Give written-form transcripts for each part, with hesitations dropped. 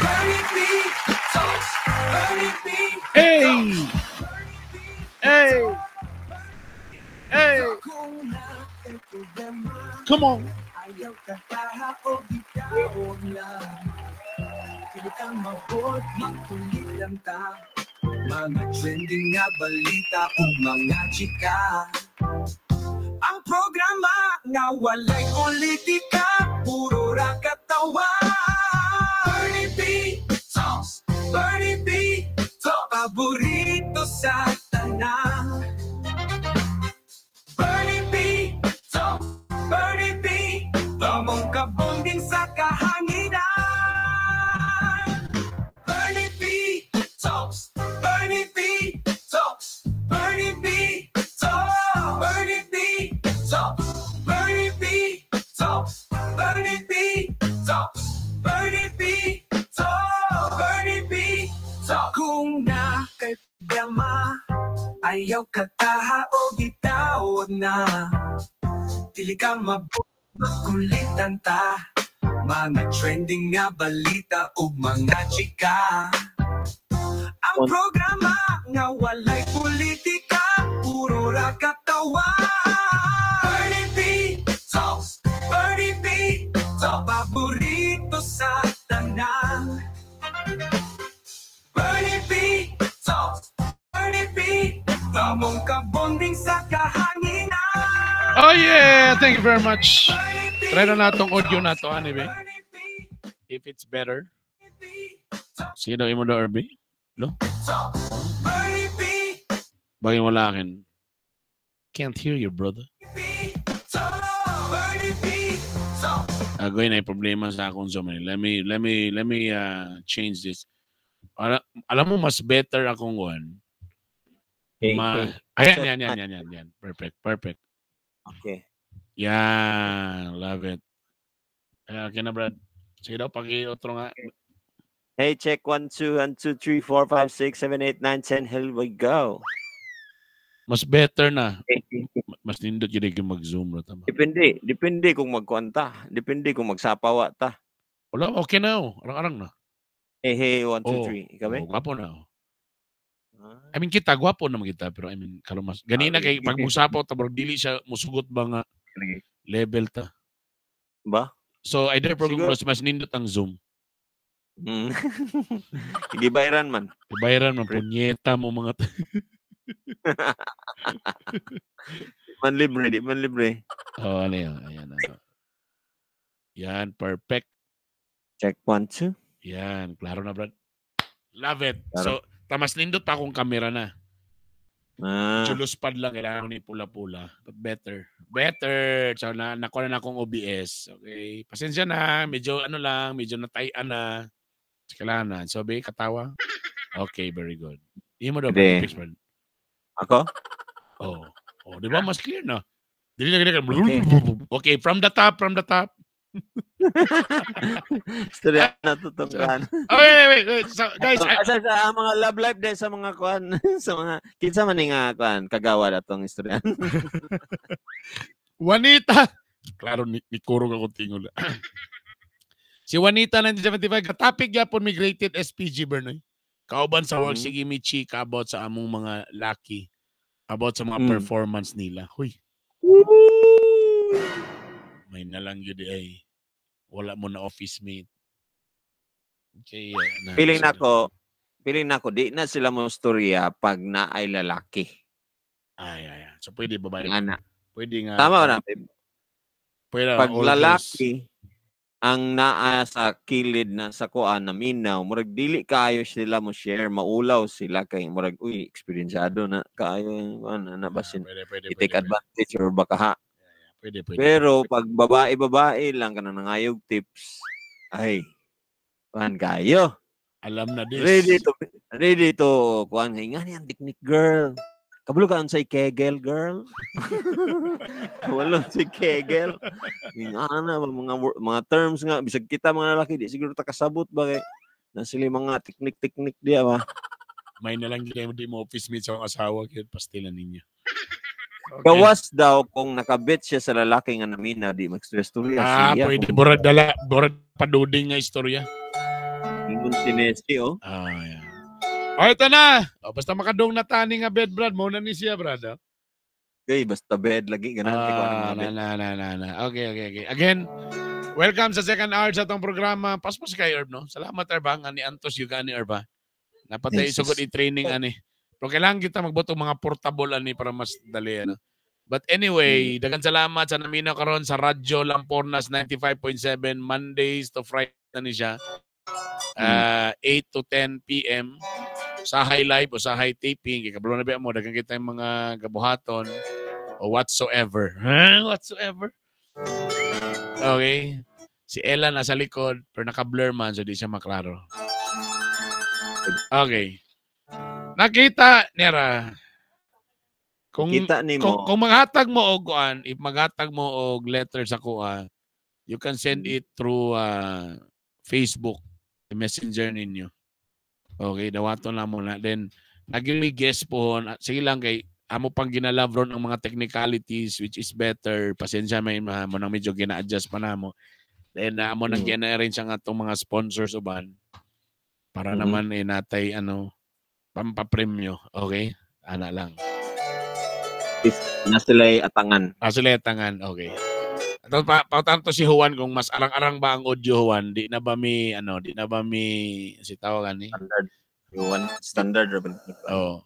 Bernie B Talks. Bernie B. Hey! Hey! Hey! Kung na problema, Come on! ayaw kataha o gitawag lang. Pili kang mabot, magkulit lang ta. Mga trending nga balita o mga chika. Ang programa nga walay politika, puro ra katawa. Bernie B Talks, Bernie B Talks, paborito sa tanan. Bernie B Talks, Bernie B, tamong kabonding sa kahanginan. Bernie B Talks, Bernie B Talks, Bernie B Talks, Bernie B Talks, Bernie B Talks, Bernie B Talks, Bernie B Talks, Bernie B Talks. Kung na kay problema, ayaw kataha o gitawag na. Dili ka makulitan ta. Mga trending nga balita ug mga chika. Ang programa nga walay politika, puro ra katawa. Bernie B Talks, Bernie B Talks, paborito sa tanan. Bernie B Talks, Bernie B, tamong kabonding sa kahanginan. Oh yeah! Thank you very much. Try na natong audio na to, ano ba? If it's better. Sige daw, imo daw, RB. No? Bernie B, Bagay wala akin. Can't hear you, brother. B Talks, Bernie B Talks. Agoy na problema sa akong Zoom. Let me change this. Alam mo, mas better akong one. Hey, Ma hey. Ayan, yan, yan, yan, yan, yan. Perfect, perfect. Okay. Yan, love it. Ayan, okay na, Brad. Sige daw, paki-otro nga. Hey, check 1, 2, 1, 2, 3, 4, 5, 6, 7, 8, 9, 10. Here we go. Mas better na. Mas nindot yun yung mag-zoom. Bro, tama. Depende. Depende kung magkuan ta. Depende kung magsapawa ta. Wala, okay na. Oh. Arang-arang na. Hey, hey, 1, 2, Oh. 3. Ikaw ba? Oh, gwapo na. Oh. Ah. I mean, kita, gwapo naman kita. Pero I mean, karon mas. Ganina kay pag musapaw, tabor, dili siya musugot ba nga level ta. Ba? So, either program Siguro- mas nindot ang Zoom. Gibayran man. Ibayaran man, punyeta mo mga. Di man libre, di man libre. Oh, ano yun? Ayan. Ano. Yan, perfect. Check 1, 2. Yan, klaro na, Brad. Love it. Klaro. So, tamas nindot pa akong kamera na. Ah. Medyo luspad lang, kailangan ko ni pula-pula. But better. Better. So, nakuha na akong OBS. Okay. Pasensya na. Medyo ano lang, medyo natayan na. Kailangan na. So, be, katawa. Okay, very good. Hindi mo daw, Hindi. Brad. Brad. Ako? Oh. Oh, di ba? Mas clear na. Dili na ganyan. Okay, from the top, from the top. Istorya na to tong kuan. Oh, wait, wait, wait, wait. So, guys, Asa sa ang mga love life dahil sa mga kuan, sa mga kinsa man ni nga kuan kagawa atong istorya. Juanita. Klaro, ni kurog ako tingol. Si Juanita 1975, katapik yapon migrated SPG Bernoy. Kauban sa work, sige mi chika about sa among mga laki. About sa mga performance nila. Huy. May nalang yun ay. Wala mo na office mate. Okay. Na, Feeling nako di na sila mo storya pag naay lalaki. Ay, ay, ay. So pwede babae. Ana. Pwede nga. Tama na. Pwede Pag all girls. lalaki ang naa sa kilid na sa kuan na minaw, murag dili kaayo sila mo share, maulaw sila kay murag uy, eksperyensyado na kaayo yung kuan na basin. Pwede, pwede, I-take pwede, advantage or baka ha. Pwede, pwede. Pero pag babae-babae lang kanang nangayog tips, ay kuan kayo. Alam na this. Ready to kuan nga ni ang technique, girl. Kabalo ka unsay Kegel, girl? Wala si Kegel. Nga na mga terms nga bisag kita mga lalaki di siguro ta kasabot ba kay na sila mga teknik-teknik diya ba. May nalang yun di mo office mate sa akong asawa kaya pastilan ninyo. Okay. Gawas daw kung nakabit siya sa lalaki nga namina di mag-stress tuloy Ah, siya. pwede. Burad dala, burad paduding nga istorya. Monsinesi, oh. Ah, yeah. Oh, ito na. Oh, basta makadung na tani nga bed, Brad. Mao na ni siya, Brad. Oh. Okay, basta bed lagi ganahan kay ko anang Ah, mga na, bed. Na, na, na, na. Okay. Again, welcome sa second hour sa atong programa. Paspos kay Herb, no? Salamat, Herb, ha, nga ni Antos yung ani, Herb, ha? Napatay Yes. sugod i-training ani. Pero kailangan kita magbuto mga portable ani para mas dali, ano? But anyway, daghang salamat sa naminaw karon sa Radyo Lampornas 95.7, Mondays to Friday na ni siya. 8 to 10 p.m. Sa high live o sa high taping, kay kabalo na ba mo, daghang kita yung mga gabuhaton o whatsoever. Huh? Whatsoever. Okay. Si Ella nasa likod pero naka-blur man so di siya maklaro. Okay. Nakita nera kung Kita nimo. kung maghatag mo og kuan, if maghatag mo og letter sa kuha, you can send it through Facebook, the Messenger ninyo. Okay, dawaton lang mo na. Then naging may guest po, sige lang kay amo pang ginalove ron ang mga technicalities which is better. Pasensya may mo nang medyo gina-adjust pa namo. Then amo nang gina-arrange ang atong mga sponsors uban para naman eh, natay ano pampapremyo. Okay? Ana lang. Na sila'y atangan. Ah, sila tangan. Okay. Ato pa pautan to si Juan kung mas arang-arang ba ang audio, Juan, di na ba mi ano, di na ba mi si tawagan ni? Standard. Yung standard ra ba? Oo.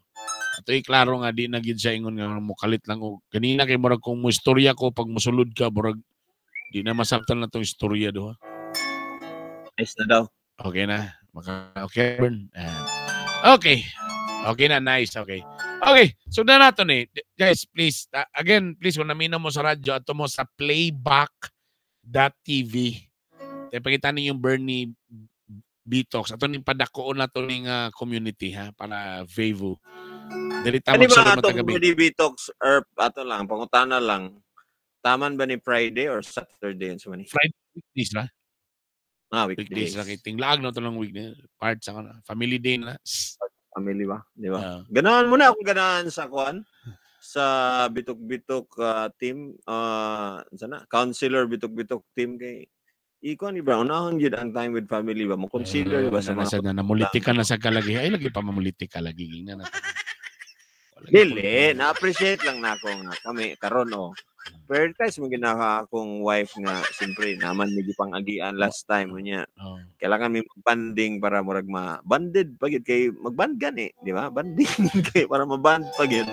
Ato klaro nga di na gid siya ingon nga mokalit lang og kanina kay murag kung mo istorya ko pag mosulod ka murag di na masabtan na tong istorya do. Nice na daw. Okay na. Maka okay burn. Ah. Okay. Okay na, nice. Okay. Okay, so na nato ni. Guys, please, again, please kung naminaw mo sa radyo ato mo sa playback.tv. Kaya pakita ninyo yung Bernie Bitox. Ato ning padakoon na to ning community ha para Vevo. Dili ta Ano ba magsulod atong matagabi. Birdie Bitox Erp ato lang pangutana lang. Taman ba ni Friday or Saturday unsa man ni? Friday weekdays ra. Ah, Weekdays weekdays. ra kay tinglaag na to lang weekday. Part sa kana. Family day na. Family ba? Di ba? Ah. Ganahan mo na akong ganahan sa kuan sa Bitok-Bitok team unsa na? Counselor Bitok-Bitok team kay ikuan ni bro, unahon gyud ang time with family ba mo consider ba sa na, mga na, namulitika na sa kalagi. Ay lagi pa mamulitika lagi gingnan na. Wala Dili, na-appreciate lang nako nga kami karon oh. Prioritize mo ginaka akong wife nga siyempre naman may gipang-agian last time unya. Oh. Kailangan may banding para murag ma banded pa gyud kay magband gani, di ba? Banding kay para maband pa gyud.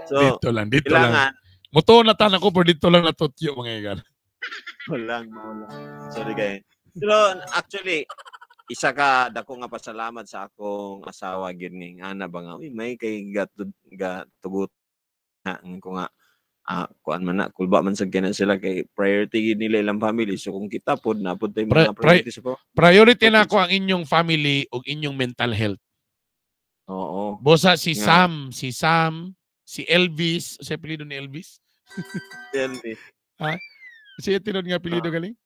So, Dito lang, dito lang. kailangan Muto na tan ako pero dito lang natutyo mga igan. walang wala. Sorry kay. Pero actually isa ka dako nga pasalamat sa akong asawa gyud nga ana ba nga uy may kay gatugot na ko nga kuan man na kulba man sad kay na sila kay priority gyud nila ilang family, so kung kita pod na pod tay mga priority sa po. Priority na ako ang inyong family ug inyong mental health. Oo. Bosa si Nga. Sam, si Sam, si Elvis, sa apelyido ni Elvis? Elvis. Si tinon nga apelyido galing?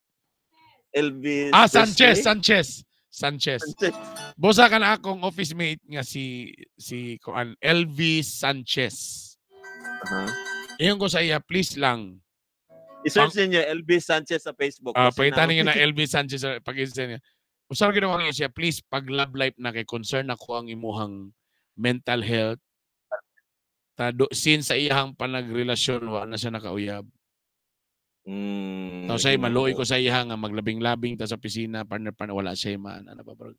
Elvis Ah, Sanchez, Presley? Sanchez. Sanchez. Sanchez. Bosa ka na akong office mate nga si si kuan Elvis Sanchez. Aha. Iyon ko sa iya, please lang. I-search ninyo Elvis Sanchez sa Facebook. Ah, Kasi pakita ninyo na Elvis Sanchez pag niya. Usar gid ako siya, please pag love life na kay concern ako ang imuhang mental health. Tado since sa iyahang panagrelasyon wa na siya nakauyab. Tapos ay maluoy ko sa iya nga maglabing-labing ta sa pisina, partner partner wala siya man ano ba bro.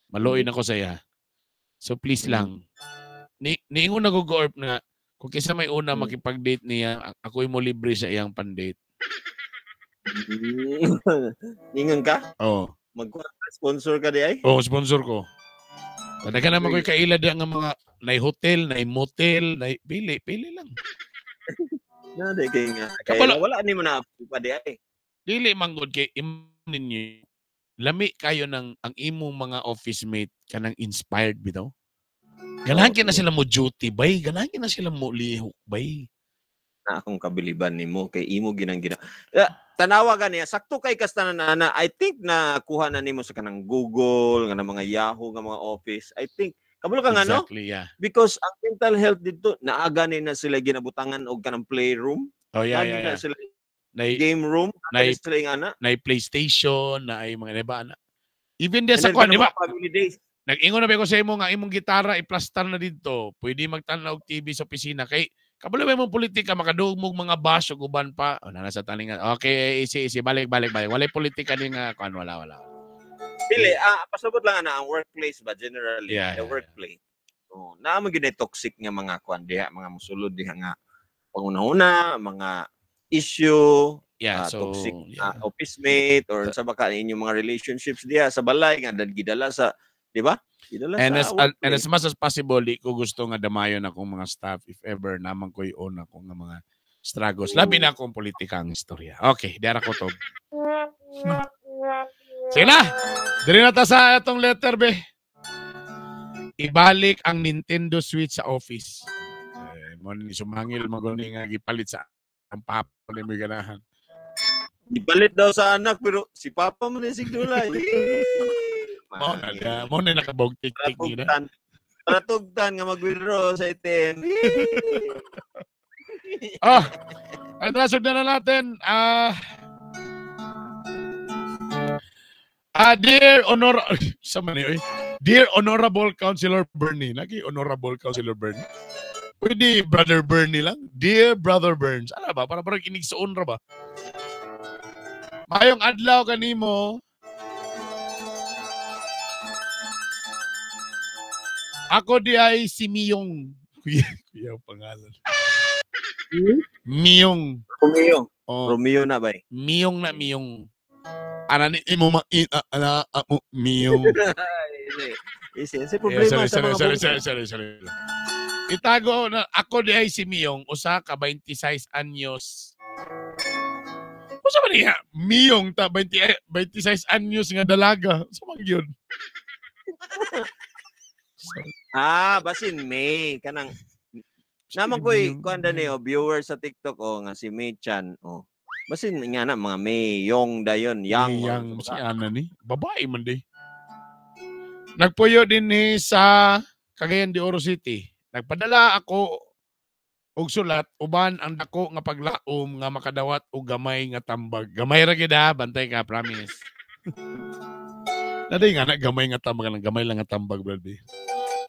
Maluoy na ko sa iya. So please lang. Ni niingon na ko go na kung kinsa may una makipag-date niya, ako'y mo libre sa iyang pan-date. Ningan ka? Oo. Magkuha ka, sponsor ka di ay? Oh, sponsor ko. Talaga naman ko'y kaila diya nga mga nay hotel, nay motel, nay pili, pili lang. Na di kay nga. Kay wala ni mo na pa di ay. Dili man gud kay im ninyo. Lami kayo ng ang imong mga office mate kanang inspired bitaw. Ganahan kay na sila mo duty bay, ganahan kay na sila mo lihok bay. Na akong kabiliban nimo kay imo ginang gina. Tanawa gani sakto kay kasta na na I think na kuha na nimo sa kanang Google, nga mga Yahoo, nga mga office. I think kabalo ka nga no? Exactly, yeah. Because ang mental health dito naa gani na sila ginabutangan og kanang playroom. Oh yeah, Naa yeah, na yeah. sila Nay game room, nay naa sila yung ana. nay PlayStation, na ay mga diba ana. Even di And sa then kuan, di kanang ba? mga family days. Nag-ingon na ba ko sa imo nga imong gitara iplastar na didto. Pwede magtan-aw og TV sa opisina kay kabalo ba imong politika makadugmog mga bash ug uban pa. O na sa taningan. Okay, easy easy, balik balik balik. Walay politika ni nga kuan, wala wala. Dili, pasabot lang ana ang workplace ba generally, Yeah, the yeah, workplace. Oh, naa man gyud ay toxic nga mga kuan diha, mga musulod diha nga panguna-una, mga issue, Yeah, so toxic yeah. office mate or sa baka inyong mga relationships diha sa balay nga gidala sa, di ba? Gidala And sa as and workplace. as much as possible, di ko gusto nga damayon akong mga staff if ever naman ko'y own akong nga mga struggles. Labi na akong politika ang istorya. Okay, diara ko to. Sige na! Diri na ta sa atong letter, be. Ibalik ang Nintendo Switch sa office. Eh, mo ni sumangil maguni nga gipalit sa ang papa ni mo ganahan. Gipalit daw sa anak pero si papa man ni sigdula. Mo na na, mo na nakabog tik-tik ni na. Paratugtan. Paratugtan nga mag-withdraw sa ATM. Ah, ay tara, sundan na natin. Dear Honor sa man ni, oy. Dear Honorable Councilor Bernie. Lagi Honorable Councilor Bernie. Pwede Brother Bernie lang. Dear Brother Burns. Ano ba? Para parang inigsuon ra ba? Mayong adlaw kanimo. Ako di ay si Miyong. Kuya, kuya ang pangalan. Miyong. Romeo. Oh, Romeo na bay. Miyong na Miyong. Ana ni imo ma ana mo Miyong. Isi, isi Yeah, problema sorry, sa sorry, mga sorry, bunga. sorry, sorry, sorry. Itago na ako di ay si Miyong, usa ka 26 anyos. Usa man niya? Miyong ta 20, 26 anyos nga dalaga. Sa man gyud? Sorry. Basin May kanang naman ko'y kuan ni oh, viewer sa TikTok oh nga si May Chan oh. Basin nga na mga May Yong dayon Yang. Yang, oh, yang sa si ana ni. Babae man di. Nagpuyo din ni sa Cagayan de Oro City. Nagpadala ako og sulat uban ang dako nga paglaom nga makadawat og gamay nga tambag. Gamay ra gid ha, bantay ka, promise. Naday nga na gamay nga tambag lang, gamay lang nga tambag brad.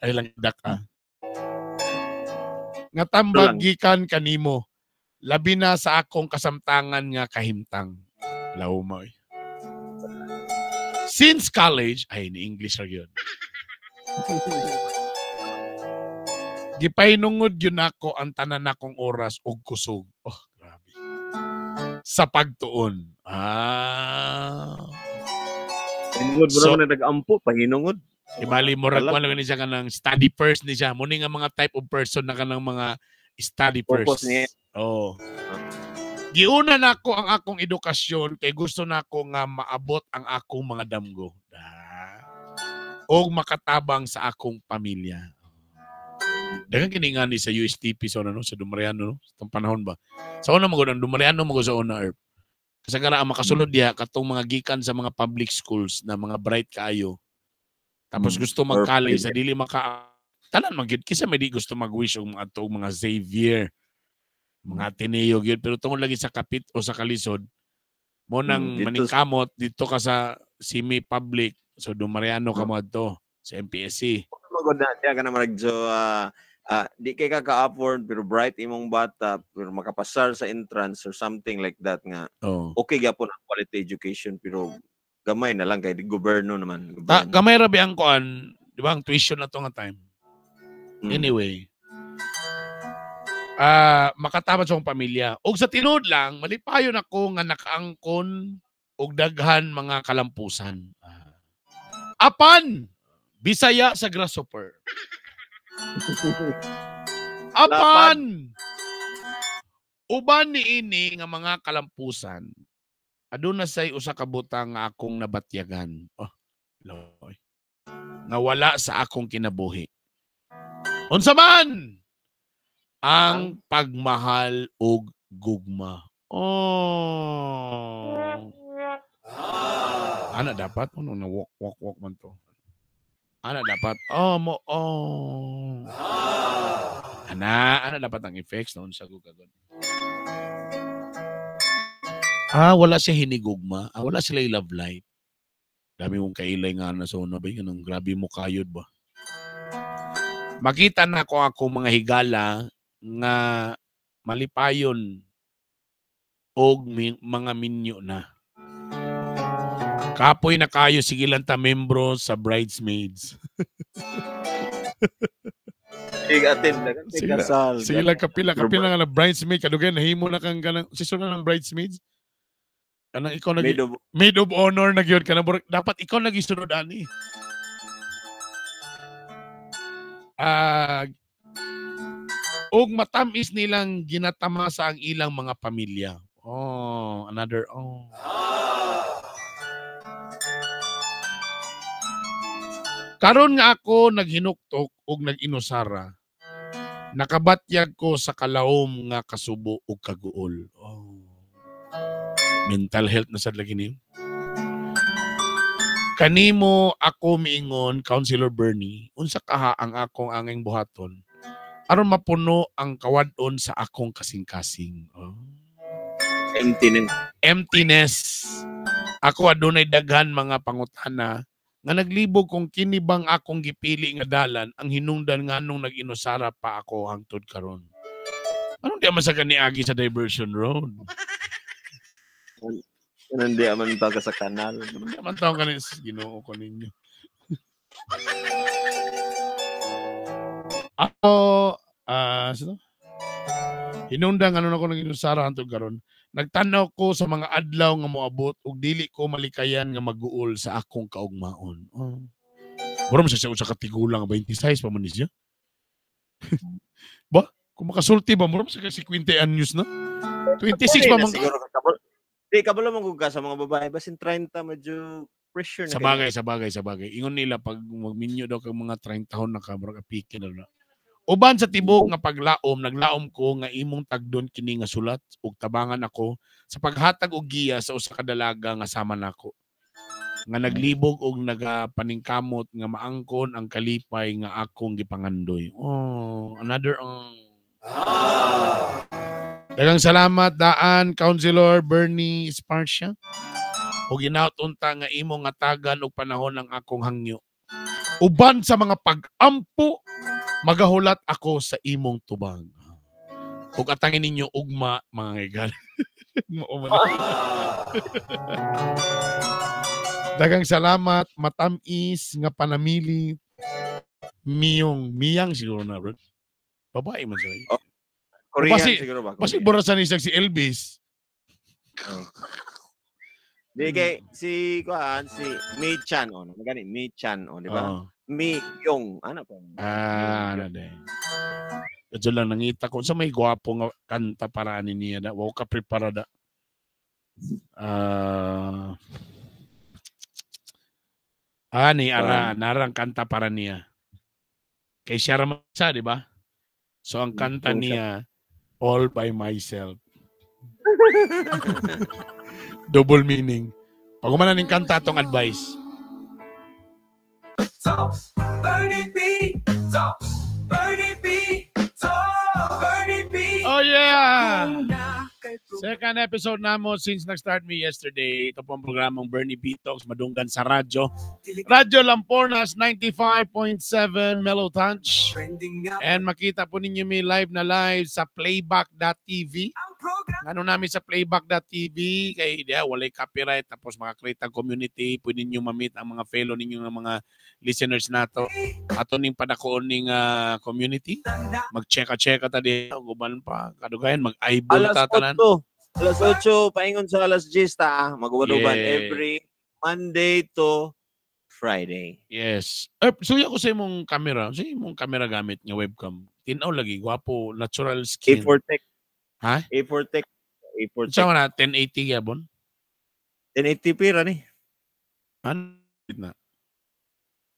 Ay lang dak ah. Nga tambag Lang. gikan kanimo. Labi na sa akong kasamtangan nga kahimtang. Lauma oy. Since college, ay ni English ra gyud. Gipahinungod yun ako ang tanan akong oras og kusog. Oh, grabe. Sa pagtuon. Ah. Hinungod So- so, na nag-ampo pahinungod. Ibali mo Wala. kuan lang ni siya kanang study first ni siya. Muni nga mga type of person na kanang mga study first. Purpose niya. Oh. Giuna nako ang akong edukasyon kay gusto nako nga maabot ang akong mga damgo. Og makatabang sa akong pamilya. Daghang kini nga ni sa USTP sa una no, sa Dumariano no, sa tong panahon ba. Sa una magud ang Dumariano magud sa una erp. Kasagara ang makasulod diha katong mga gikan sa mga public schools na mga bright kaayo. Tapos gusto Or mag-college sa private. dili maka tanan man gyud kisa may di gusto mag-wish og mga adto og mga Xavier, mga Ateneo gyud, pero tungod lagi sa kapit o sa kalisod mo nang Dito maningkamot dito ka sa semi public, so Dumariano ka mo adto sa MPSC. Magod na siya kana marag so di kay ka ka-upward pero bright imong bata pero makapasar sa entrance or something like that nga. Oh. Okay gyapon ang quality education pero gamay na lang kay di gobyerno naman. Ta, Gobyerno. gamay ra bi ang kuan, di ba ang tuition na to nga time. Anyway. Makatabang sa akong pamilya. Og sa tinuod lang, malipayon ako nga nakaangkon og daghan mga kalampusan. Apan Bisaya sa grasshopper. Apan uban niini nga mga kalampusan, aduna say usa ka butang nga akong nabatyagan. Oh, loy. Nga wala sa akong kinabuhi. Unsa man ang pagmahal og gugma. Oh. Ana dapat ano na walk walk walk man to. Ana dapat oh mo oh. Ana ana dapat ang effects noon sa gugagod. Wala siya hinigugma. Wala sila love life. Dami mong kailay nga na sa una ba? Ganun, grabe mo kayod ba? Makita na ko ako mga higala nga malipayon og mga minyo na. Kapoy na kayo, sige lang ta membro sa bridesmaids. Sige, attend na. Sige. Kasal. Sige lang, kapila, kapila nga na bridesmaid. Kadugay, nahimo na kang ganang, si na ng bridesmaids? Kanang ikaw nag Maid of maid of honor na gyud kanang dapat ikaw nagisunod ani. Ah, og matamis nilang ginatamasa ang ilang mga pamilya. Oh, another oh. Karon nga ako naghinuktok og nag-inusara. Nakabatyag ko sa kalawom nga kasubo og kaguol. Oh. Mental health na sad lagi niyo. Kanimo ako miingon, Councilor Bernie, unsa kaha ang akong anging buhaton aron mapuno ang kawad-on sa akong kasing-kasing. Oh. Emptiness. Emptiness. Ako adunay daghan mga pangutana nga naglibog kung kini bang akong gipili nga dalan ang hinungdan nganong nag-inusara pa ako hangtod karon. Anong di man sa kaniagi sa diversion road? Hindi man ta ka sa kanal. Di man taong kani Ginoo ko ninyo. Ako sino? Hinungdan ano na ko nag-inusara hangtod karon. Nagtanaw ko sa mga adlaw nga moabot ug dili ko malikayan nga maguol sa akong kaugmaon. Oh. Mura man siya usa ka tigulang 26 pa man ni siya. Ba? Kung makasulti ba mura man siya kay 50 anyos na? 26 pa Dili na man. siguro ka kabalo. Di kabalo man gud ka sa mga babae basin 30 medyo pressure na. Sa bagay, sa bagay, sa bagay. Ingon nila pag magminyo daw kag mga 30 taon na ka, murag apike na na. Uban sa tibok nga paglaom, naglaom ko nga imong tagdon kini nga sulat ug tabangan ako sa paghatag og giya sa usa ka dalaga nga sama nako. Nga naglibog og nagapaningkamot nga maangkon ang kalipay nga akong gipangandoy. Oh, another Daghang salamat daan Councilor Bernie Esparcia. Ug ginaot unta nga imong ngatagan og panahon ang akong hangyo. Uban sa mga pag-ampo, magahulat ako sa imong tubang. Ug atangin ninyo ugma mga ngigal. Mao man. Daghang salamat matamis nga panamili miyong miyang siguro na bro. Babae man siya. Korean Basi- siguro ba? Basi burasan ni siya si Elvis. Di kay si kuan si Mi Chan oh, magani Mi Chan oh, di ba? Oo. Mi Yong ano pa? Ah, ano din. Medyo lang nangita ko sa may gwapo nga kanta para ani niya da. Wow ka preparada. Ah. Ani ara narang kanta para niya. Kay siya ra man siya, di ba? So ang kanta Kung siya. niya All by Myself. Double meaning. Pag umana ning kanta atong advice. Talks, Bernie B. Talks, Bernie B. Talks, Bernie B. Oh yeah. Na kay Second episode namo since nag-start me yesterday. Ito po ang programang Bernie B. Talks, madunggan sa radyo. Radyo Lampornas 95.7 Mellow Touch. Trending nga And makita po ninyo mi live na live sa playback.tv. ang program. Ano namin sa playback.tv kay di walay copyright tapos makakreate ang community, pwede ninyo ma-meet ang mga fellow ninyo nga mga listeners nato. Ato ning padakoon ning community. Mag-checka-checka ta di uban pa kadugayan mag-eyeball Alas ta tanan. 8. Alas 8 paingon sa alas 10 ta magubaduban Yeah. every Monday to Friday. Yes. Eh, suya ko sa imong camera. Sa imong camera gamit nga webcam. Tinaw lagi, gwapo, natural skin. A4 Tech. Ha? A4 Tech. A4 Tech. Sa na 1080 gyapon. 1080p ra ni. Ano na?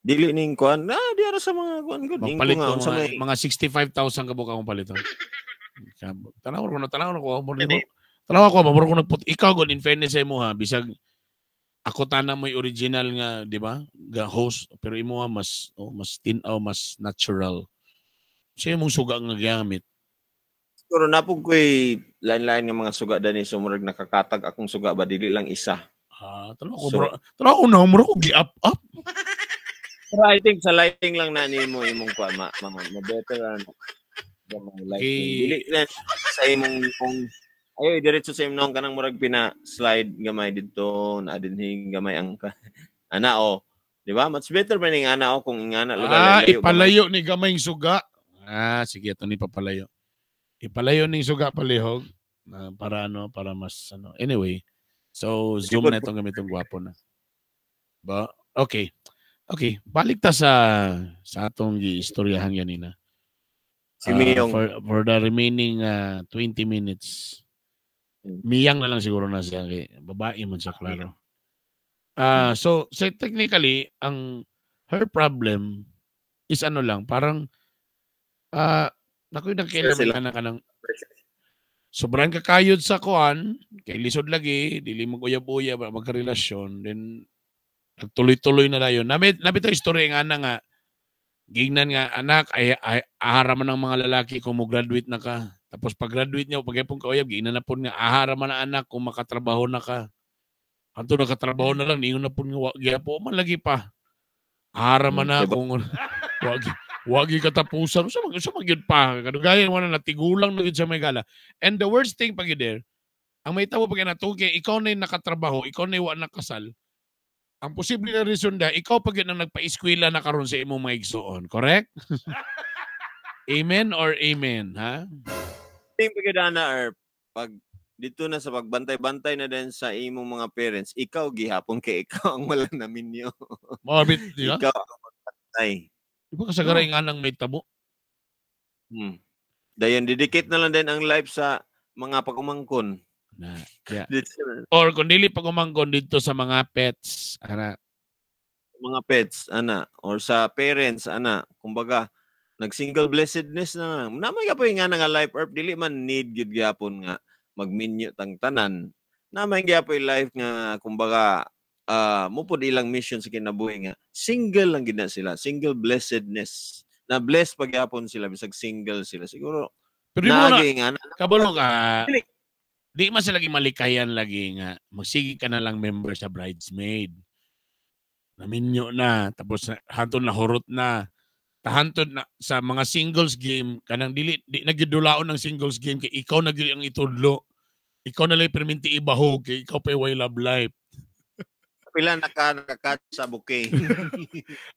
Dili ning kuan. Ah, di ara sa mga kuan gud. Ning Magpalit ko nga ko unsa mga, may mga 65,000 ka buka akong paliton. Tanaw ko na, tanaw ko. Tanaw ko, maburo ko nagput. Ikaw, god, in fairness sa imo ha, bisag ako tana mo'y original nga, di ba? Ga host, pero imo ha, mas, oh, mas tinaw, mas natural. Siya imong suga nga gamit. Siguro napog ko'y lain-lain nga mga suga dani so murag nakakatag akong suga ba dili lang isa. Ah, tanaw ko So, mura, tanaw ko na mura ko gi-up up. Pero I think sa lighting lang na nimo imong kwa ma better ano. Gamay lighting. Okay. Dili na sa imong kung ayo diretso sa imong kanang murag pina slide gamay didto na dinhi gamay ang ana o. Di ba? Much better ba ning ana o kung ingana lugar Ah, layo, gamay. ipalayo ni gamay yung suga. Ah, sige, ito ni papalayo. Ipalayo ning suga palihog na para ano, para mas ano. Anyway, so zoom na itong gamitong gwapo na. Ba? Okay. Okay, balik ta sa atong giistoryahan ganina. Si Miyong. For the remaining 20 minutes. Miyang na lang siguro na siya kay babae man siya klaro. So technically ang her problem is ano lang parang naku nang kailan Sila. man ka ng sobrang kakayod sa kuan kay lisod lagi dili mag-uyab-uyab magkarelasyon, then nagtuloy-tuloy na dayon. Nami to istorya nga ana nga gignan nga anak ay ahara man ang mga lalaki kung mo graduate na ka. Tapos pag graduate niya pag pong kauyab giingnan na pud nga ahara man ang anak kung makatrabaho na ka. Anto nakatrabaho na lang niingon na pud nga wa gyapon man lagi pa. Ahara man na Diba? kung wagi katapusan usa man gyud pa. Kadugayan wala na tigulang na gyud sa may gala. And the worst thing pag there, ang may tao pag nato kay ikaw na yung nakatrabaho, ikaw na yung wa nakasal. Ang posible na reason da, ikaw pag yun ang nagpa-eskwela na karon sa imong mga igsuon, correct? Amen or amen, ha? Ting pag ana or pag dito na sa pagbantay-bantay na din sa imong mga parents, ikaw gihapon kay ikaw ang wala na minyo. Mabit, di ba? Ikaw ang magbantay. Di ba kasagaray nga nang may tabo? Dayon dedicate na lang din ang life sa mga pag-umangkon. Na, yeah. Dito na, Or kung dili pag umangkon dito sa mga pets, ana. mga pets ana or sa parents ana, kumbaga nag-single blessedness na lang. Namay gyapon nga nga life earth dili man need gyud gyapon nga magminyo tang tanan. Namay gyapon life nga kumbaga mo pud ilang mission sa kinabuhi nga single lang gid na sila, single blessedness. Na bless pag gyapon sila bisag single sila siguro. Pero di mo na, Naagi nga na kabalo ka, Dili. di man sila malikayan lagi nga, magsige ka na lang member sa bridesmaid. Naminyo na, tapos hantod na hurot na. Tahantod na sa mga singles game, kanang dili, di nagyudulaon ng singles game kay ikaw na gyud ang itudlo. Ikaw na lang perminti ibahog kay ikaw pa way love life. pila naka-catch sa bouquet.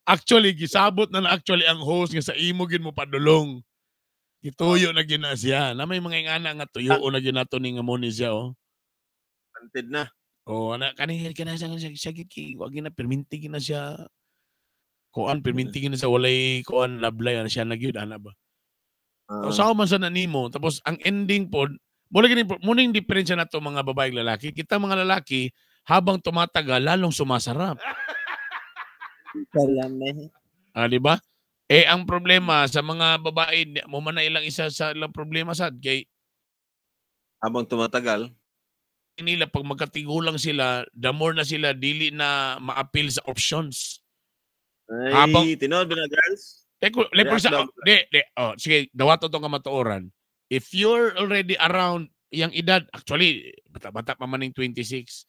Actually, gisabot na actually ang host nga sa imo gyud mo padulong. Gituyo na gyud na siya. Na may mga ingana nga tuyo na gyud nato ni nga mo ni siya oh. Panted na. Oh, ana kani kana siya siya siya gid kay wag na perminti gyud na siya. Kuan perminti gyud na siya walay kuan lablay ana siya na gyud ana ba. Usaw man sa nanimo tapos ang ending pod mo lagi mo ning diferensya nato mga babae ug lalaki. Kita mga lalaki habang tumatagal lalong sumasarap. Ah, di ba? Eh ang problema sa mga babae mo man na ilang isa sa ilang problema sad kay Habang tumatagal, nila pag magkatigulang sila, the more na sila dili na ma-appeal sa options. ay, tinuod ba na girls? Like, like for React example, di, oh, sige, dawato tong kamatuoran. If you're already around yang edad, actually, bata-bata pa man ning 26.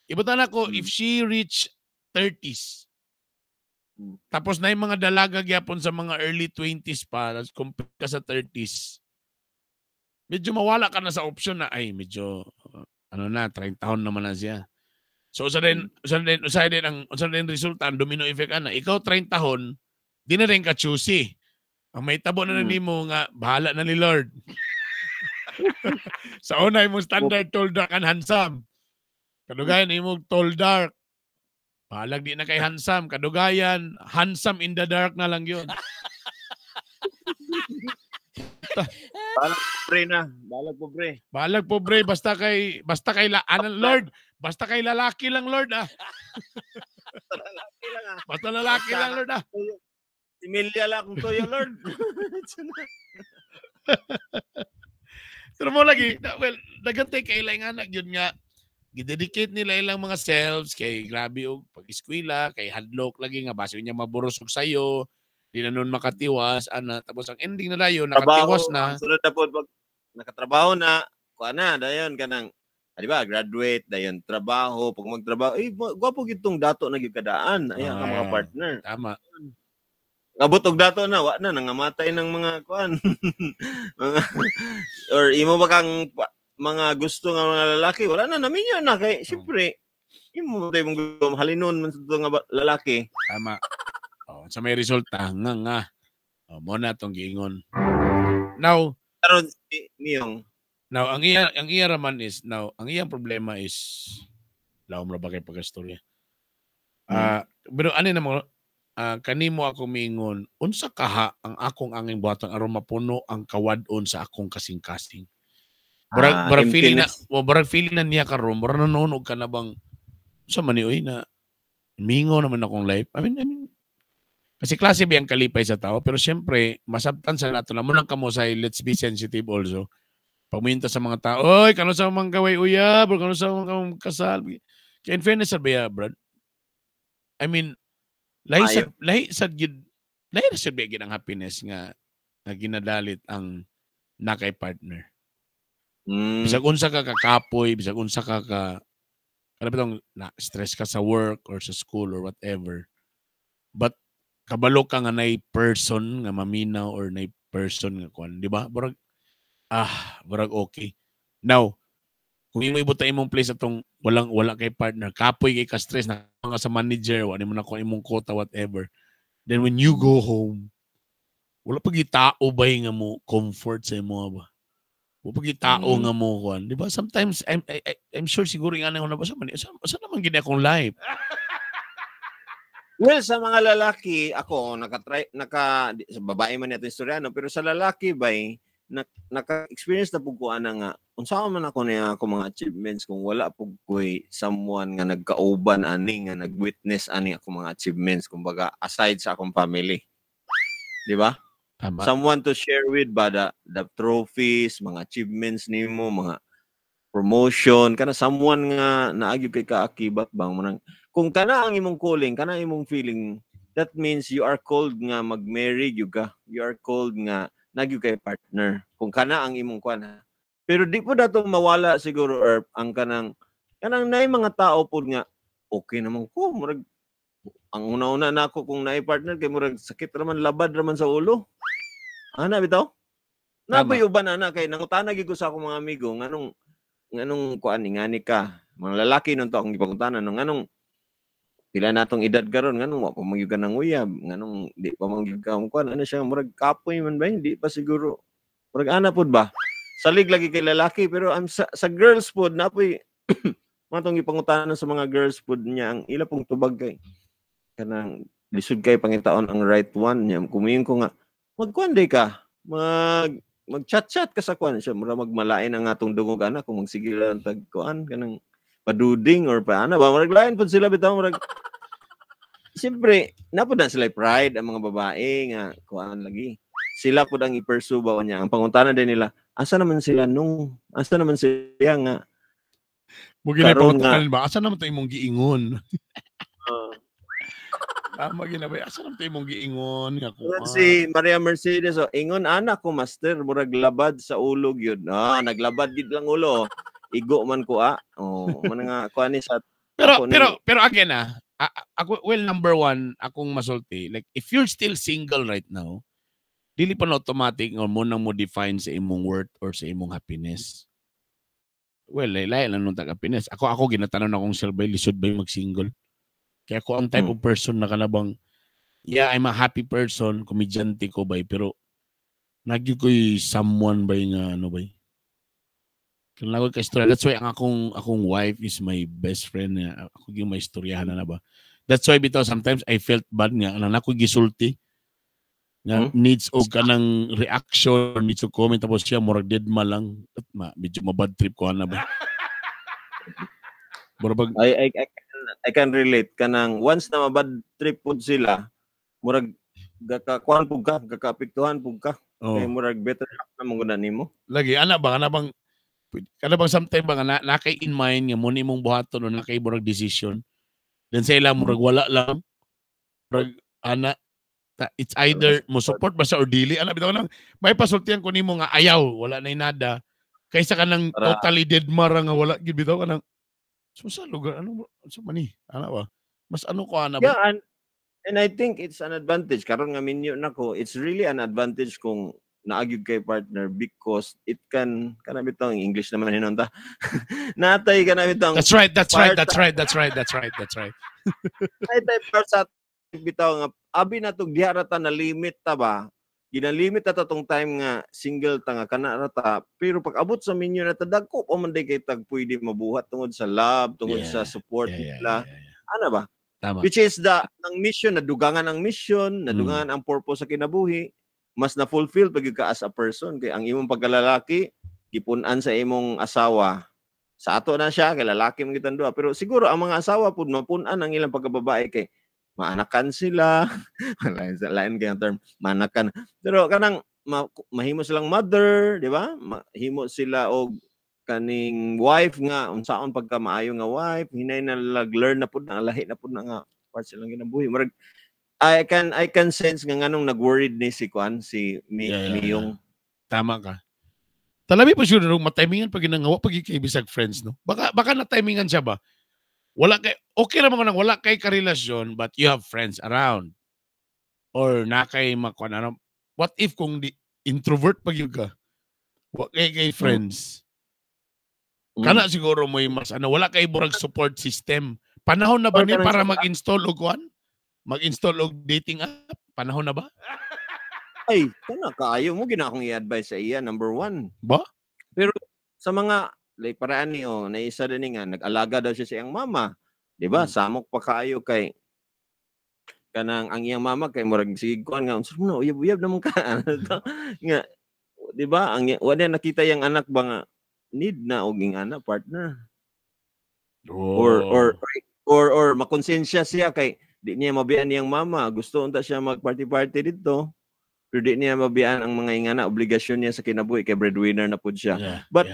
Ibutan ako, if she reach 30s, tapos na yung mga dalaga gyapon sa mga early 20s pa, tapos compare ka sa 30s, medyo mawala ka na sa option na, ay, medyo, ano na, 30 taon naman na siya. So, usa din resulta, ang domino effect, ana, ikaw 30 taon, di na rin ka choosy. Ang may tabo na nimo nga, bahala na ni Lord. Sa una, imong standard tall, dark, and handsome. Kadugayan, imong tall, dark. Bahalag di na kay handsome. Kadugayan, handsome in the dark na lang yun. Balag pobre na. Balag pobre. Bahalag pobre. Basta kay ano, Lord, basta kay lalaki lang, Lord, ah. Basta lalaki lang, ah. Basta lalaki lang, Lord, ah. Similya lang kung toyo, Lord. Pero mo lagi, well, daghan tay kay ilang anak yun nga, gidedicate nila ilang mga selves kay grabe og pag-eskwela, kay hadlok lagi nga baso niya maburos og sayo, di na nun makatiwas, ana, tapos ang ending na dayon nakatiwas na. Sunod na po pag nakatrabaho na, kuha na dayon kanang Di ba, graduate, dayon trabaho, pag magtrabaho, eh, gwapo gyud tong dato na gyud kadaan, ay ang mga partner. Tama. Abot og dato na, wa na, nangamatay ng mga kuan. Mga, or imo ba kang mga gusto nga mga lalaki, wala na, naminyo na kay, siyempre, imo ba imong gusto, halinon man sa nga lalaki. Tama. Oh, sa may resulta nga nga. Oh, mo na tong giingon. Now, karon si Miyong. Now, ang iya raman is, now, ang iyang problema is, lawom ra ba kay pagkastorya? Pero ano na mo, kanimo ako miingon, unsa kaha ang akong anging buhaton aron mapuno ang kawad-on sa akong kasing-kasing? Barag, barag feeling na, o barag feeling na niya karon, barag nanonog ka na bang, sa man ni oy na, mingo naman akong life. I mean, kasi klase ba ang kalipay sa tao, pero siyempre, masabtan sa nato na mo lang kamo sa let's be sensitive also. Pagminta sa mga tao, "Oy, kano sa mga gaway uyab, or kano sa mga kasal." Kaya in fairness sa baya, Brad, I mean, lahi sa lahi sa gyud ang happiness nga nga ginadalit ang nakay partner. Bisag unsa ka kakapoy, bisag unsa ka ka kana bitong na stress ka sa work or sa school or whatever. But kabalo ka nga nay person nga maminaw or nay person nga kuan, di ba? Murag murag okay. Now, kung imo ibuta imong place atong walang wala kay partner, kapoy kay ka stress na nga sa manager, wa nimo na kuha imong quota, whatever. Then when you go home, wala pag tao bay nga mo comfort sa imo ba? Wala pag tao nga mo kuan, di ba? Sometimes I'm sure siguro nga na ba sa man sa naman gini akong life. Well, sa mga lalaki, ako naka-try naka sa babae man nato istoryano, pero sa lalaki bay na, naka-experience na pug ko ana nga unsa man ako niya ako mga achievements kung wala pug ko'y someone nga nagkauban ani, nga nag-witness ani ako mga achievements, kumbaga aside sa akong family. Di ba? Tama. Someone to share with ba the trophies, mga achievements nimo, mga promotion, kana someone nga naagyo kay kaakibat bang manang kung kana ang imong calling, kana ang imong feeling, that means you are called nga mag-marry gyud ka. You are called nga nagyud kay partner. Kung kana ang imong kuan ha. Pero di po dato mawala siguro or ang kanang kanang naay mga tao pud nga okay naman ko, murag ang una-una na ako kung naay partner kay murag sakit raman, labad raman sa ulo. Ana bitaw? Naboy uban ana kay nangutana gyud ko sa akong mga amigo nganong nganong kuan ni ngani ka. Mga lalaki nun to akong gipangutana no, nganong pila na tong edad karon, nganong wa pa man gyud ka nanguyab, nganong di pa man gyud ka kuan, ano siya, murag kapoy man ba, hindi pa siguro, murag ana pud ba, salig lagi kay lalaki. Pero ang sa girls pod napoy mga tong gipangutana sa mga girls pod niya, ang ila pong tubag kay kanang lisod kay pangitaon ang right one niya. Kumiyon ko nga magkuan day ka, mag mag-chat-chat ka sa kuan siya, mura magmalain ang atong dungog ana kung magsige lang tag kuan kanang paduding or paana ba, murag lain pud sila bitaw. Murag siyempre napud na sila pride ang mga babae nga kuan lagi sila pud ang i-pursue ba niya. Ang pangutana din nila, asa naman sila nung, asa naman siya nga Mo gina karon pangutanan ba? Asa naman to imong giingon? Tama gina ba? Asa naman to imong giingon nga Tulad kuan? si Maria Mercedes, oh, ingon ana ko, master, murag labad sa ulo gyud. Ah, naglabad gyud lang ulo. Igo man ko ah. Oh, man nga kuan ni sa Pero ako pero pero again ako, well, number one akong masulti, like if you're still single right now, dili pa na automatic nga mo nang mo define sa imong worth or sa imong happiness. Well, lahi lang nung tag happiness. Ako ginatanon akong self ba, lisod ba yung mag-single? Kaya ako ang type of person na kanabang, yeah, I'm a happy person, komedyante ko ba, pero nagyo ko'y someone ba nga ano ba. Kailangan ko kay istorya. That's why ang akong wife is my best friend nga. Ako yung may istoryahan na ba. That's why bitaw sometimes I felt bad nga ana ako gisulti nga needs og kanang reaction, needs og comment, tapos siya murag dead ma lang. At ma, medyo mabad trip ko ana ba. Murag bag, I can relate kanang once na mabad trip pud sila, murag gakakuan pud ka, gakaapektuhan pud ka. Oh. Kay murag better half na man gud na nimo. Lagi ana bang sometime ba nga na kay in mind nga mo ni imong buhaton o na kay murag decision. Then sa ila murag wala lang. Murag ana ta, it's either mo support ba sa or dili ana bitaw lang may pasultian ko nimo nga ayaw wala na nada. Kaysa kanang totally dead mara nga wala gid bitaw kanang so sa lugar ano sa man ni ana ba? Mas ano ko ana ba? Yeah, and I think it's an advantage karon nga minyo nako, it's really an advantage kung naa gyud kay partner because it can, kana bitong English naman hinon ta. Natay kana bitong That's right, that's right, part that's right, that's right, that's right, that's right. Natay part sa bitaw nga abi na tog diha ra ta na limit ta ba, ginalimit ta tong time nga single ta nga kana ra ta, pero pag abot sa minyo na ta, dagko pa man day kay tag pwede mabuhat tungod sa love, tungod sa support nila, ana ba? Tama. Which is the ang mission na dugangan, ang mission na dugangan ang purpose sa kinabuhi, mas na fulfill pag ka as a person kay ang imong pagkalalaki gipun-an sa imong asawa. Sa ato na siya kay lalaki man kitang duha, pero siguro ang mga asawa pud mapun-an ang ilang pagkababae kay maanakan sila. Lain sa lain kay ang term maanakan, pero kanang mahimo silang mother, di ba? Mahimo sila og kaning wife nga unsaon pagka maayo nga wife, hinay na learn na pud na, lahi na pud na nga part silang kinabuhi. Murag I can sense nga nganong nag-worried ni si Kwan, si Mi, Miyong. Tama ka. Talabi pa siguro nung matimingan pag ginangawa pag kay bisag friends, no? Baka na timingan siya ba? Wala kay, okay ra man nang wala kay karelasyon but you have friends around. Or na kay makuan ano. What if kung di introvert pag yun ka? Wa kay friends. Kana siguro mo mas ano, wala kay murag support system. Panahon na ba Or ni kanang para mag-install og kuan? Mag-install og dating app? Panahon na ba? Ay, kana kaayo mo gina akong i-advise sa iya number one. Ba? Pero sa mga like paraan ni, oh, naisa din ni nga nag-alaga daw siya sa iyang mama. Di ba? Samok pa kaayo kay kanang ang iyang mama kay murag sige kuan nga unsa mo na, uyab-uyab naman ka, ano to? Nga di ba ang wala nakita yang anak ba nga need na og ing anak partner or makonsensya siya kay di niya mabiyaan niyang mama, gusto unta siya mag-party party dito pero di niya mabiyaan ang mga ingana, obligasyon niya sa kinabuhi kay breadwinner na pud siya. But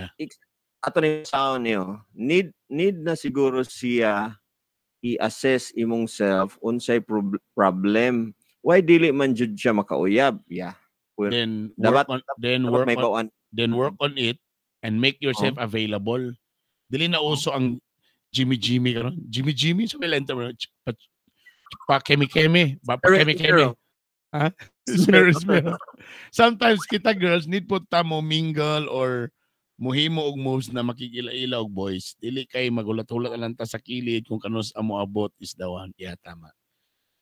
ato ni sound niyo, need na siguro siya i-assess imong self unsay problem why dili man jud siya makauyab, yeah. Well, Then work on, then dapat work may on, bawaan. Then work on it and make yourself available. Dili na uso ang Jimmy Jimmy karon. Jimmy Jimmy sa may lenta pa, pa kemi kemi, ba pa kemi kemi. Ha? Smero, smero. Sometimes kita girls need pud ta mo mingle or muhimo og moves na makikila-ila og boys. Dili kay magulat-hulat lang ta sa kilid kung kanus amo abot is the one. Yeah, tama.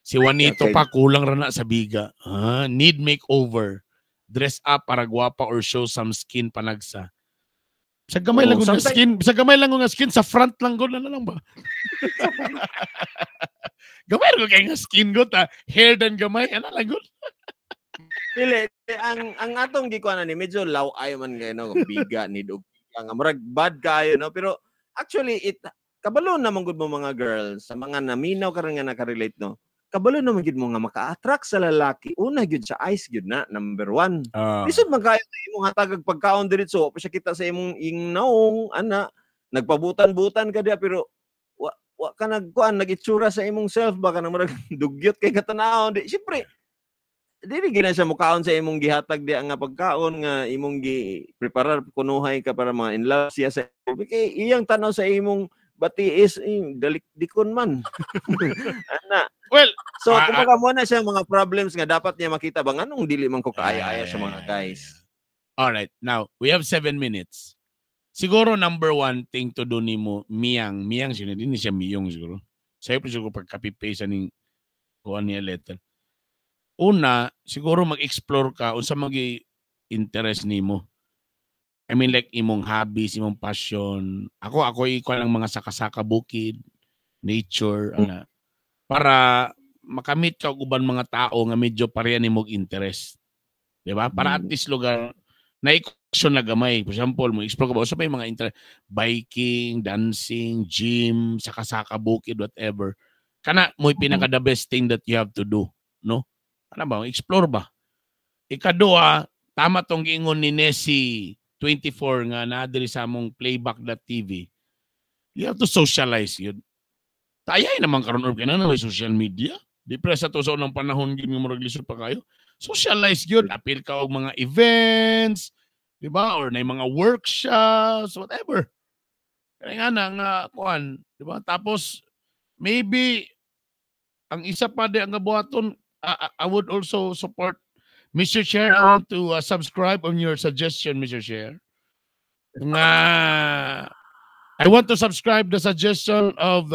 Si Juanito pa, kulang ra na sa biga. Ah, need makeover. Dress up para gwapa or show some skin panagsa. Sa gamay lang Oh, gud nga skin, sa gamay lang gud nga skin sa front lang gud na lang ba? Gamay ra gud kay nga skin gud ta. Hair dan gamay ana lang gud. Dili, ang atong gikuan ni medyo law-ay man kay no, biga need og biga nga murag bad kayo no, pero actually it kabalo naman gud mo mga girls, sa mga naminaw karon nga nakarelate no, kabalo naman gud mo nga maka-attract sa lalaki una gyud sa eyes gyud na number one. Lisod man kayo sa imong hatagag pagkaon diretso pa siya kita sa imong ing naong ana, nagpabutan-butan ka diya pero wa ka nagkuan, nagitsura sa imong self ba, kanang murag dugyot kay katanawon. Di syempre dili gina siya mukaon sa imong gihatag diya nga pagkaon nga imong gi preparar kunuhay ka para mga in love siya sa imo kay iyang tanaw sa imong bati is eh, dalik dikon man ana. Well, So kumbaga mo na siya mga problems nga dapat niya makita ba nganong dili man ko kaaya-aya sa mga guys. All right. Now, we have 7 minutes. Siguro number one thing to do nimo, Miyang, Miyang siya, hindi siya Miyong siguro. Sa'yo pa siguro pag copy paste aning kuha niya letter. Una, siguro mag-explore ka unsa magi interest nimo. I mean, like imong hobbies, imong passion. Ako ikaw lang mga saka-saka bukid, nature, ana. Para makamit ka og uban mga tao nga medyo pareha nimo og interest. Di ba? Para at least lugar na action na gamay. For example, mo explore ka ba usa pa yung mga interest, biking, dancing, gym, saka-saka bukid, whatever. Kana mo'y pinaka the best thing that you have to do, no? Kana ba? Explore ba? Ikaduha, tama tong giingon ni Nessie 24 nga naa diri sa among playback.tv. You have to socialize yun. Tayay naman karon or kina na may social media. Di pre sa to sa unang panahon gid nga murag lisod pa kayo. Socialize yun. Apil ka og mga events. Di ba? Or na mga workshops, whatever. Kaya nga na nga kuan, di ba? Tapos maybe ang isa pa di ang gabuhaton, I would also support, Mr. Chair, I want to subscribe on your suggestion, Mr. Chair. Nga I want to subscribe the suggestion of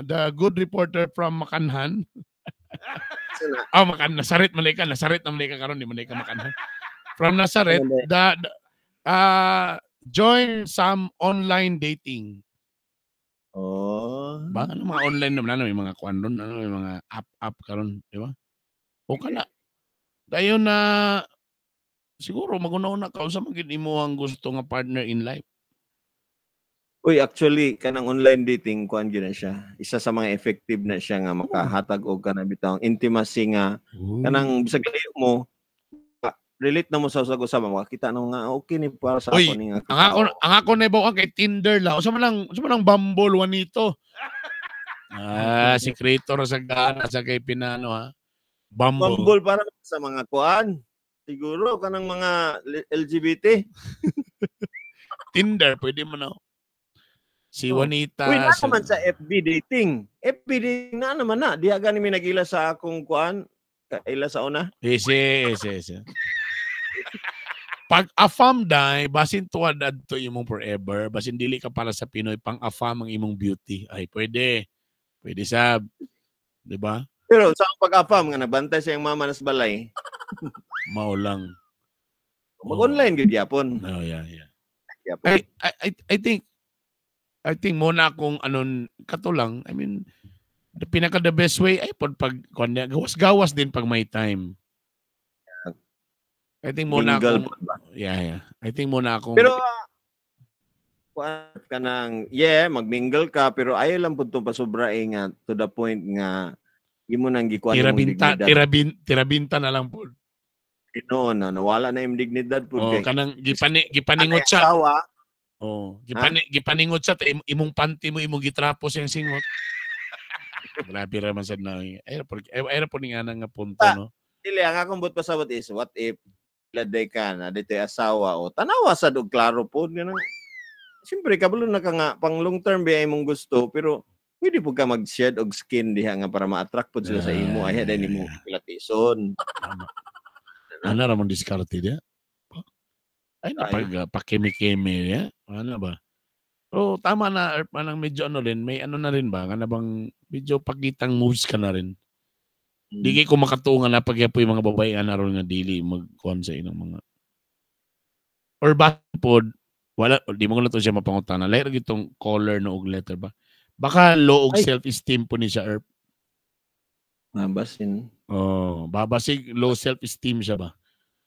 the good reporter from Makanhan. Oh, Makan Nazaret man ka, Nazaret na man ka karon, di man ka Makanhan. From Nazaret, the join some online dating. Oh. Ba ano mga online naman, ano may mga kuan ron, ano may mga app app karon, di ba? O kana. Dayon na siguro maguna-una ka unsa man gid imo ang gusto nga partner in life. Uy, actually kanang online dating, kuan gyud na siya. Isa sa mga effective na siya nga makahatag og kanang bitawng intimacy nga kanang bisag layo mo, relate na mo sa usag-usa, makakita na mo nga okay ni para sa Uy, ako ni nga ang ako naibaw kay Tinder lang. Unsa man lang Bumble, Juanito? Ah, si creator sa gana sa kay pinano ha. Bumble. Bumble para sa mga kuan. Siguro kanang mga LGBT. Tinder pwede mo na. Si Oh. Juanita. Uy, na naman sa FB dating. FB dating na naman na. Diha gani mi nagila sa akong kuan. Kaila sa una. Ese, ese, ese. Pag afam dai, basin tuwad adto imong forever, basin dili ka para sa Pinoy, pang afam ang imong beauty. Ay, pwede. Pwede sab. 'Di ba? Pero sa akong pag-afam nga nabantay sa iyang mama nas balay. Mao lang. Mag-online gyud gyapon. Oh, yeah. Gyapon. I think muna akong anon kato lang. I mean, the pinaka the best way ay pod pag kuan niya, gawas-gawas din pag may time. I think muna Mingle akong po ba? Yeah. I think muna akong Pero kuan ka nang, yeah, magmingle ka, pero ayaw lang pud to pasobra eh, nga to the point nga imo nang gikuan imong tirabinta dignidad. tirabinta na lang po. Tinuod na nawala na imong dignidad pud Oh, kay kanang gipaningot anay siya. asawa. Oh, gipaningot siya ta imong panty mo imong gitrapo siyang singot. Grabe ra man sad na. Ay ra po ni nga nga punto Ah. no. Dili, ang akong but pasabot is what if laday ka na dito asawa o tanawa sad og klaro pod nga nang siyempre kabalo na ka nga pang long term ba imong gusto, pero pwede pud ka mag-shed og skin diha nga para ma-attract pud sila sa imo ay dai nimo pilatison. Tama. Ano ra mong diskarte diya? Ay na Ay. pag pakimi-kimi niya. Ano ba? Oh, tama na Erp, anang medyo ano rin, may ano na rin ba? Nga na bang medyo pakitang moves ka na rin. Di kay ko makatuo nga napagyapo yung mga babae nga naron nga dili magkuhan sa inyong mga or ba pod wala, di mo ko na to siya mapangutana. Lahi ra gitong color no og letter ba. Baka low og Ay. self-esteem po ni siya, Erp. Ah, basin. Oh, babasig low self-esteem siya ba.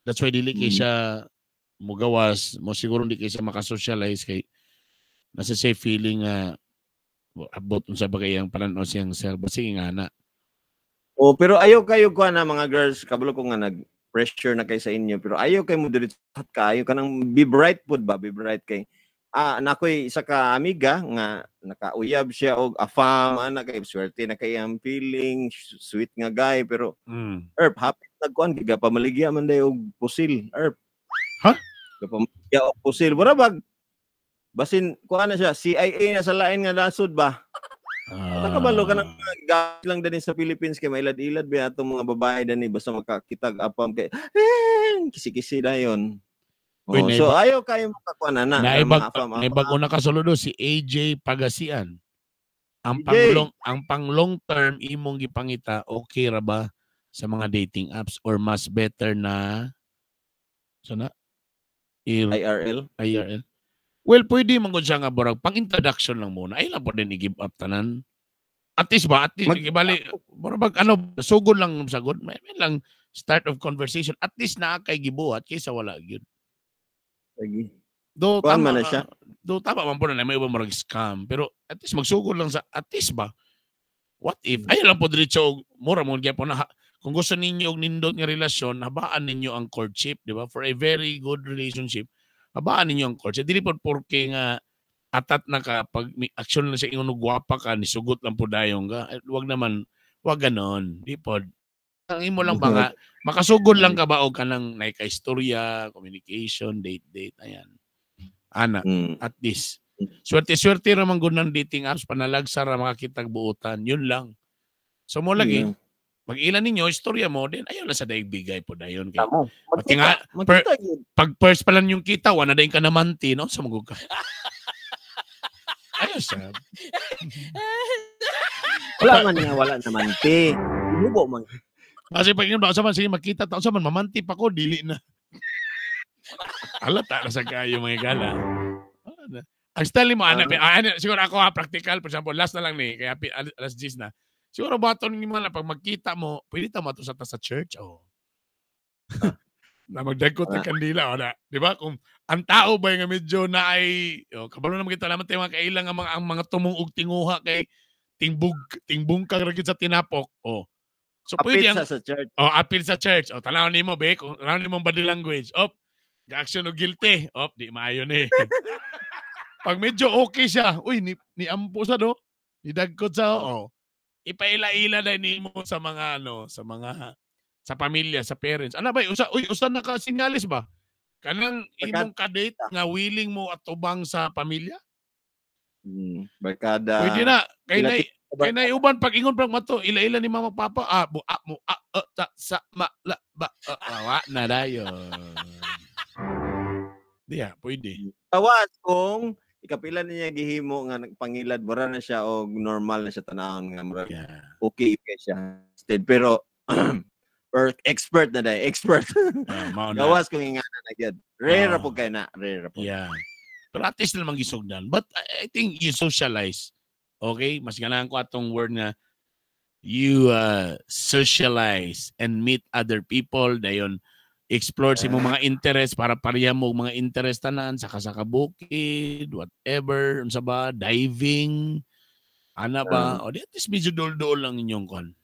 That's why dili kay siya mugawas, mo siguro di kay siya makasocialize kay nasa siya feeling nga abot unsa ba kay ang panan-aw siyang self. Basig nga na. Oh, pero ayaw kayo kuan na mga girls, kabalo ko nga nag pressure na kay sa inyo, pero ayaw kay mo diretso kaayo kanang be bright pud ba, be bright kay nakoy isa ka amiga nga nakauyab siya og afam ana kay swerte na kay ang feeling sweet nga guy, pero Erp, hapit nagkuan kay gapamaligya man day og pusil, Erp. Ha? Gapamaligya og pusil. Mura bag basin kuan na siya, CIA na sa lain nga nasod ba? Nakabalo ka ng mga gamit lang dani sa Philippines kay mailad-ilad ba atong mga babae dani basta makakitag apam kay eh, kisi-kisi dayon. Oh, Uy, so ayaw kayo makakuan na Naibag mga afam, afam. Naibag na kasuludo si AJ Pagasian. Ang AJ. pang long term imong gipangita, okay ra ba sa mga dating apps or mas better na so na IRL. IRL? Well, pwede man gud siya nga borag pang introduction lang muna. Ay lang po din i-give up tanan. At least ba, at least ibali murag bag ano, sugod lang sagod, may lang start of conversation. At least naa kay gibuhat kaysa wala gyud. Lagi. Do Kuan tama man na siya. Do tama man po na may ubang murag scam, pero at least magsugod lang sa at least ba. What if ay lang po diretso og mura mo gyapon na kung gusto ninyo og nindot nga relasyon, habaan ninyo ang courtship, di ba? For a very good relationship, habaan ninyo ang courtship. Dili po porke nga atat na ka pag may action lang siya ingon og gwapa ka ni sugot lang po dayon ka. Eh, wag naman, wag ganon. Di pod. Ang imo lang ba nga makasugod lang ka ba og kanang naay istorya, communication, date date, ayan. Ana, at least. Swerte-swerte ra man gud ng dating apps, panalagsa ra makakitag buotan, yun lang. So mo lagi, mag-ila ninyo istorya mo, then ayaw na sa daig bigay po dayon kay. Tamo. Pati nga, Magkita gyud. Pag first pa lang yung kita, wala na din ka namanti, no? Sa magug ka. Ayos siya. Wala man nga wala naman ti. Hinubo man. Kasi pag ingon ba, sa man, sige, makita ta, sa man, mamanti pa ko, dili na. Alata na sa kayo mga gala. Wala na. Ang style mo, ana, ana, siguro ako ha, practical, for example, last na lang ni, kaya alas 10 na. Siguro baton ni mo na pag magkita mo, pwede ta mato sa ta sa church, oh. Na magdagkot ng kandila, o na. Di ba? Kung ang tao ba nga medyo na ay, oh, kabalo naman kita naman tayo mga kailang ang mga tumong og tinguha kay tingbungkag ra gid sa tinapok, oh. So Apil pwede ang sa church. Oh, appeal sa church. Oh, tanaw nimo be, kung tanaw nimo body language. Op, ga-action og guilty. Op, di maayo ni. Pag medyo okay siya, uy, ni ampo sa do, ni dagkot sa oh. Ipaila-ila na nimo sa mga ano, sa mga sa pamilya, sa parents. Ano ba, usa uy, usa na ka singalis ba? Kanang imong ka-date nga willing mo atubang sa pamilya? Barkada. Pwede na. Kay na kay na uban pag ingon pag mato, ila-ila ni mama papa, ah, bu, a, mo, a, e, ta, sa, ma, la, ba, e, wa na dayon. Diya, pwede. Tawas kung ikapila niya gihimo nga nagpangilad, mura na siya og normal na siya tanawon nga mura. Yeah. Okay kay siya. Instead, pero or expert na day, expert. Mao na. Gawas kung ingana na gyud. Rare ra po kay na, rare ra po. Yeah. Pero at least naman gisugdan. But I think you socialize. Okay? Mas ganahan ko atong word nga you socialize and meet other people. Dayon, explore sa imong mga interest para pareha mo mga interest tanan, saka sa kabukid, whatever, unsa ba, diving, ana ba? O di at least medyo dol-dol lang inyong kon.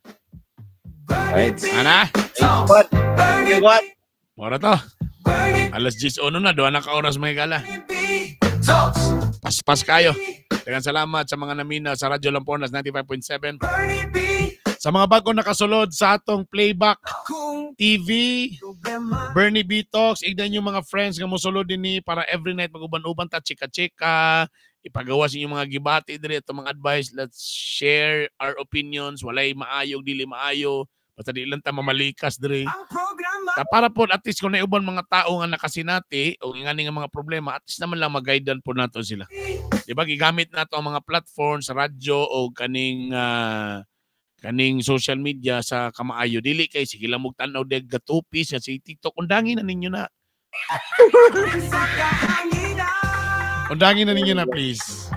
Right. Ana? What? What? Mora to. Alas 10:01 na, duha na ka oras mga gala. Paspas kayo. Daghang salamat sa mga namina sa Radyo Lamponas 95.7. Sa mga bago nakasulod sa atong Playback TV, Bernie B. Talks, igdan yung mga friends nga mosulod dinhi para every night maguban-uban ta, chika-chika, ipagawa sa inyong mga gibati diri atong mga advice. Let's share our opinions. Walay maayo, dili maayo. Basta di lang ta mamalikas diri. Ta para po at least kung naiuban mga tao nga nakasinati o ingani nga mga problema, at least naman lang mag-guidan po nato sila. Di ba gigamit nato ang mga platform sa radyo o kaning kaning social media sa kamaayo. Dili kay sige lang mog tan-aw deg gatupi sa si TikTok. Undangin na ninyo na. Undangin na ninyo na, please.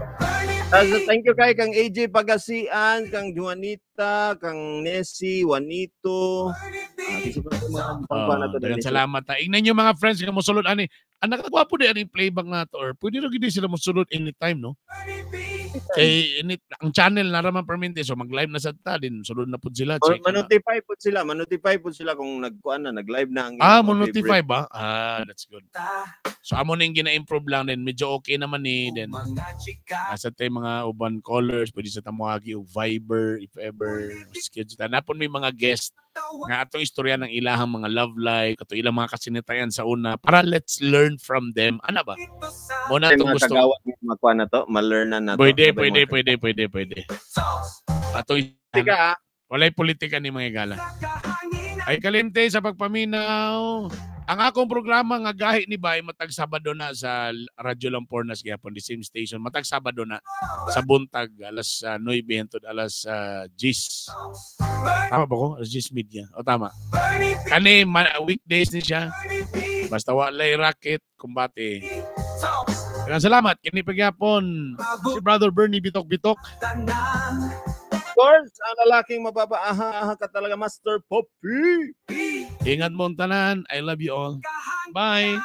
So thank you kay kang AJ Pagasian, kang Juanita, kang Nessie, Juanito. Daghang salamat ha. Ingnan nyo mga friends nga mosulod ani. Ang nakagwapo di ani playback nato or pwede ra gid sila mosulod anytime, no? Kay ang channel na ra man permente, so mag-live na sa ta din sulod na pud sila. Check. Manotify pud sila, manotify pud sila kung nagkuan na, nag-live na ang mo-notify ba? Ah, that's good. So amo ning gina-improve lang din. Medyo okay naman ni then. Nasa tay mga uban callers, pwede sa tamuagi og Viber if ever schedule. Napon may mga guest nga atong istorya ng ilahang mga love life, ato ilang mga kasinitayan sa una para let's learn from them. Ana ba? Mo na atong gusto. Makuha na to, ma-learn na nato. Pwede. Ato politika, walay politika ni mga gala. Ay kalimte sa pagpaminaw. Ang akong programa nga gahi ni Bay matag Sabado na sa Radyo Lampornas gyapon, the same station. Matag Sabado na sa buntag alas 9 hantod alas 10. Tama ba ko? Alas 10 media. O tama. Kani weekdays ni siya. Basta walay racket, kumbate. Daghang salamat. Kini pagyapon si Brother Bernie Bitok Bitok. Of course, ang lalaking mababa-aha ka talaga, Master Poppy. Ingat mo ang tanan. I love you all. Bye.